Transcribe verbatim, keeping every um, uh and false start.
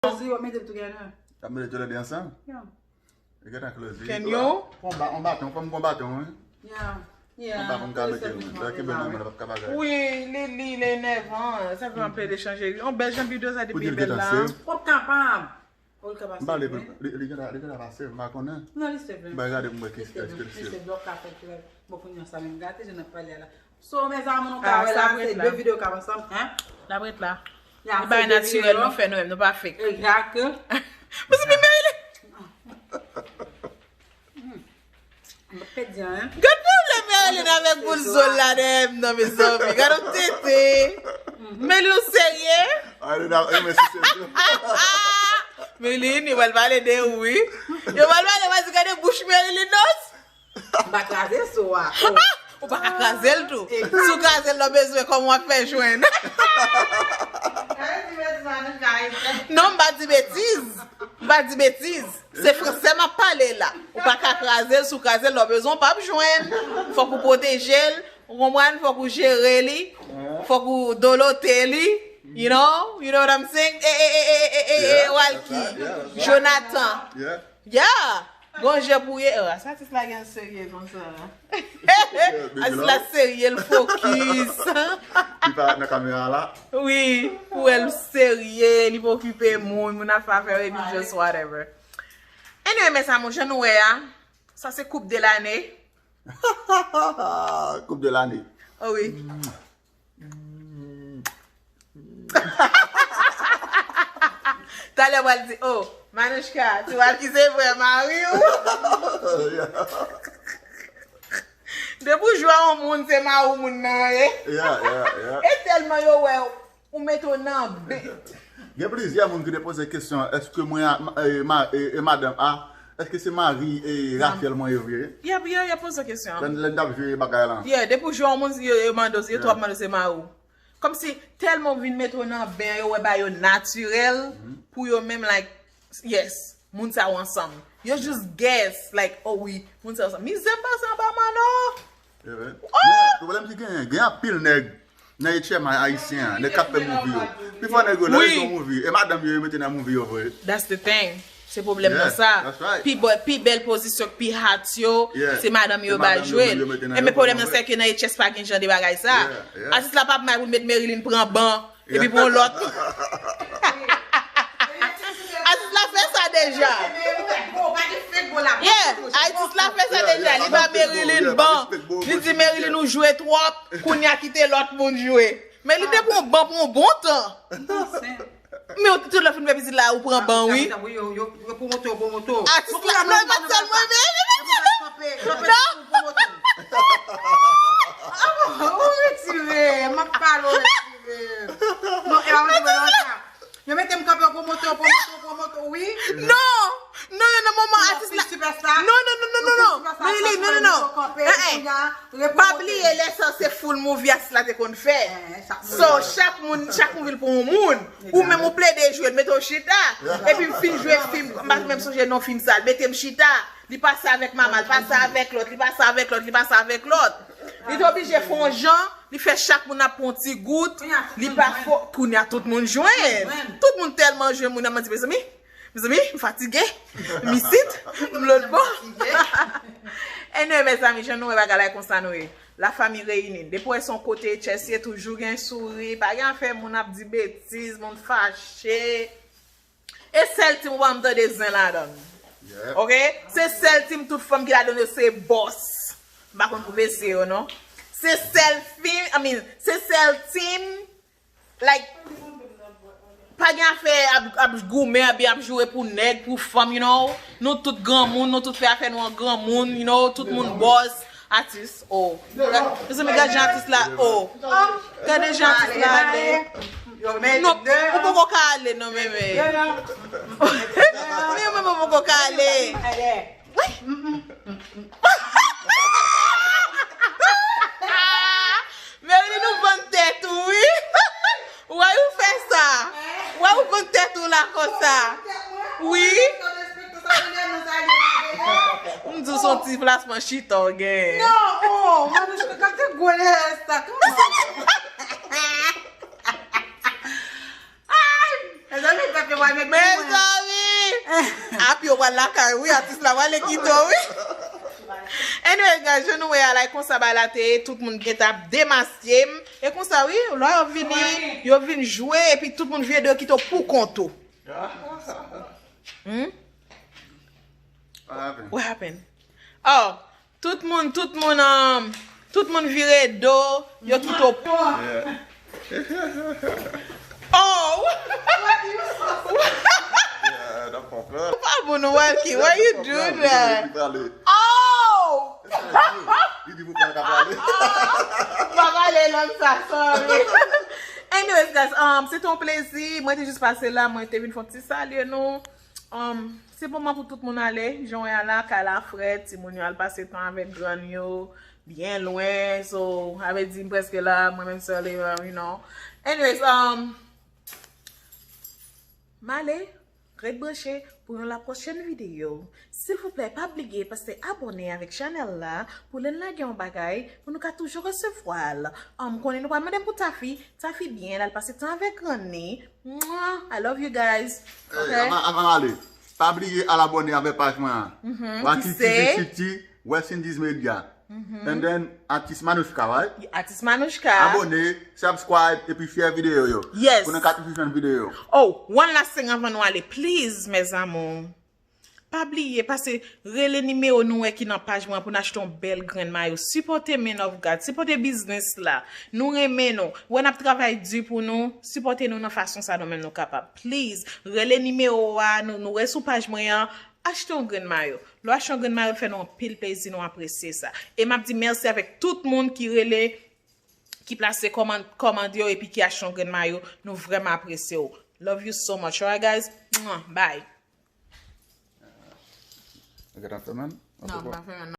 Close it or mete it together. Ap mete toulède ansanm? Yeah. Li gentan close it. Can you? Pran ba-, yon baton, fò m pran baton, wi. Yeah. Yeah. Yon baton m ka mete, wi. Lè kenbe nan men l, l ap ka bagay. Wi, li, li, li enèvan. Sa fè anpil de chanje. Yon bèl jan videyo sa depi bèl la. Ou kapab. Ou kapab. M pale, li, li gentan, li gentan pase, m pa konnen. Non, li save. M bay gade pou m wè ki, èske li save. Li save, ou ka fè klè. Bon, kounye a sa menm gate, jan n ap pale a la. So, mezanmi, nou ka wè la, se de videyo k ap ansanm, hein? L ap ret la. Li bay natirèl nou fè nou menm, nou pa fake. Exact. Mezanmi, Marilyn! M ap pèdi an, hein? Gad pwoblèm Marilyn avèk boul zo l la dèyè m nan, mezanmi. Gad yon tete. Marilyn, ou serye? Marilyn, yo pral pale de ou, wi. Yo pral pale, pase gade bouch Marilyn, non? M pa kraze so a. Ou pa ka kraze l tou. Si w kraze l, lè w bezwen, kòman w ap fè jwenn? Non, m pa di betiz. M pa di betiz. Se fransè m ap pale la. Ou pa ka kraze l, si w kraze l, lè w bezwen, w p ap jwenn. Fòk ou pwoteje l, ou konprann? Fòk ou jere li. Fòk ou dolote li. You know? You know what I'm saying? E, e, e, e, e, e, e, Walky. Jonathan. Yeah. Gon je pou ye. Oh, sa atis la gen serye konsa. Atis la serye, l fokis. Li pa nan kamera la. Wi, pou wè l serye, li pa okipe moun, moun ap fè afè yo, epi just whatever. Anyway, mezanmi, jan nou wè a, sa se couple de l'année. Couple de l'année. Oh wi. Talè w al di, oh, Manouchka, ti Walky se vrè mari w. Depi w jwe yon moun, se mari w moun nan ye. Yeah, yeah, yeah. E tèlman yo wè ou mete w nan bit. Gen plizyè moun ki te poze kesyon, èske mwen a, ma-, e, ma-, e, e madanm a, èske se mari e Rachel mwen ye vre? Y ap, y ap, y ap poze kesyon. Lè, lè n t ap jwe bagay lan. Yeah, depi w jwe yon moun, yo, yo mande w, yo tou ap mande w se mari w. Kòmsi tèlman w vin mete w nan ben, yo wè bagay yo natirèl pou yo menm, like, yes, moun sa yo ansanm. Yo just guess, like, oh wi, moun sa yo ansanm. Mizè m pase anba manno. Men, pwoblèm ki genyen, gen anpil nèg nan H M I ayisyen an, nèg k ap fè movie yo. Pifò nèg yo, lè yo jwe yon movie, e madanm yo, yo mete nan movie yo vre. That's the thing. Se pwoblèm nan sa. Pi bò-, pi bèl pozisyon k pi hot yo, se madanm yo ba jwe l. E men pwoblèm nan se ke nan H S pa gen jan de bagay sa. Atis la p ap mal pou l met Marilyn pran ban, epi pran lòt. Atis la fè sa deja. Yeah, atis la fè sa deja. Li ba Marilyn ban. Li di Marilyn ou jwe twòp, kounye a kite lòt moun jwe. Men li te pran ban pou yon bon tan. Men ou tout lè fin fè pitit la, ou pran ban, wi. Atis la, non, e pa t sèl mwen, men, men, men, non. Ou retire, m ap pale w retire. Non, e pa mwen ki mwen nan sa. Yo mete m kanpe, pwomoto, pwomoto, pwomoto, wi. Non, non, non, non, manman, atis la. Non, non, non, non, non, non. Marilyn, non, non, non. Pa bliye lè sa se full movie atis la te konn fè. So, chak moun, chak movie l pou yon moun. Ou menm ou plede jwe l, mete w chita. Epi m fin jwe fim, m pa menm sonje non fim sa, l mete m chita. Li pase avèk mama, li pase avèk lòt, li pase avèk lòt, li pase avèk lòt. Li te oblije fè yon jan, li fè chak moun ap pran yon ti gout, li pa fò, kounye a tout moun jwenn. Tout moun tèlman jwenn, moun ap mande, mezanmi, Mezanmi, m fatige. M isit, m lòt bò. Anyway, mezanmi, jan nou wè bagay la, e konsa nou ye. La famille réunie. Depi w wè se yon kote H S ye, toujou gen souri. Pa gen afè moun ap di betiz, moun fache. E sèl tim ou pa janm tande zen ladan l. Ok? Se sèl tim tout fanm ki ladan yo se bòs. M pa konn pou mesye yo, non. Se sèl fim, I mean, se sèl tim Like, pa gen afè ap, ap goumen, ap, ap joure pou nèg, pou fanm, you know. Nou tout granmoun, nou tout fè afè nou an granmoun, you know, tout moun bòs, atis, oh. Mezanmi, gad jan atis la, oh. Gade jan atis la ale. Non, ou poko ka ale, non, meme. Meme, ou poko ka ale. Wi. Marilyn, ou vann tèt ou, wi. Why ou fè sa? Why ou vann tèt ou la konsa? Wi. M di w se yon ti plasman chita w gen. Non, oh, Manouchka, gade gwo lè sa. Ay! Mezanmi, pèp yo, Mezanmi! Ap yo pral lakay, wi, atis la pral kite w, wi. Anyway, guys, jan nou wè a la, e konsa bagay la te ye, tout moun gen t ap demaske m. E konsa, wi, lè yo vini, yo vin jwe, epi tout moun vire do yo kite w pou kont ou. Hmm? What happened? What happened? Oh, tout moun, tout moun, um, tout moun vire do, yo kite w. Yeah. Oh! Yeah, n ap pran plan. Pa bon, Walky, why you do that? Oh! Li di pou pran ka pale. Pa pale lang sa, sorry. Anyways, guys, um, se te yon plezi. Mwen te jis pase la, mwen te vin fè yon ti salye nou. Um, se moman pou tout moun ale. Jan w wè a la, kay la frèt, timoun yo al pase tan avèk grann yo, byen lwen. So, sa vle di m prèske la, mwen menm sèl, you know. Anyways, um, m ale, ret branche pou yon la pwochèn videyo. Silvouplè, pa bliye pase abòne avèk chanèl la pou lè n lage yon bagay, pou nou ka toujou resevwa l. Um, konnen nou pral mande m pou Taffy. Taffy byen, l al pase tan avèk grann li. Mwah! I love you guys. Hey, ok? Avan, avan ale, pa bliye al abòne avèk paj mwen an. Mhm, Waki ki se? Titi Titi, West Indies Media. Mhm. And then, Atis Manouchka, right? Atis Manouchka. Abòne, subscribe, epi share videyo yo. Yes. Pou nou ka toujou jwenn videyo. Oh, one last thing avan nou ale, please, mes amours. Pa bliye, pase rele nimewo nou wè ki nan paj mwen pou n achte yon bèl grenn mayo. Sipòte Men of God, sipòte biznis la. Nou renmen nou. Wè n ap travay di pou nou, sipòte nou nan fason sa nou menm nou kapab. Please, rele nimewo a, nou, nou wè sou paj mwen an, achte yon grenn mayo. Lè w achte yon grenn mayo, l fè nou anpil plezi, nou apresye sa. E m ap di mèsi avèk tout moun ki rele, ki plase kòman-, kòmand yo epi ki achte yon grenn mayo. Nou vrèman apresye w. Love you so much. Alright, guys? Mwah. Bye. Ou gentan fèmen? Non, m pa fèmen, non.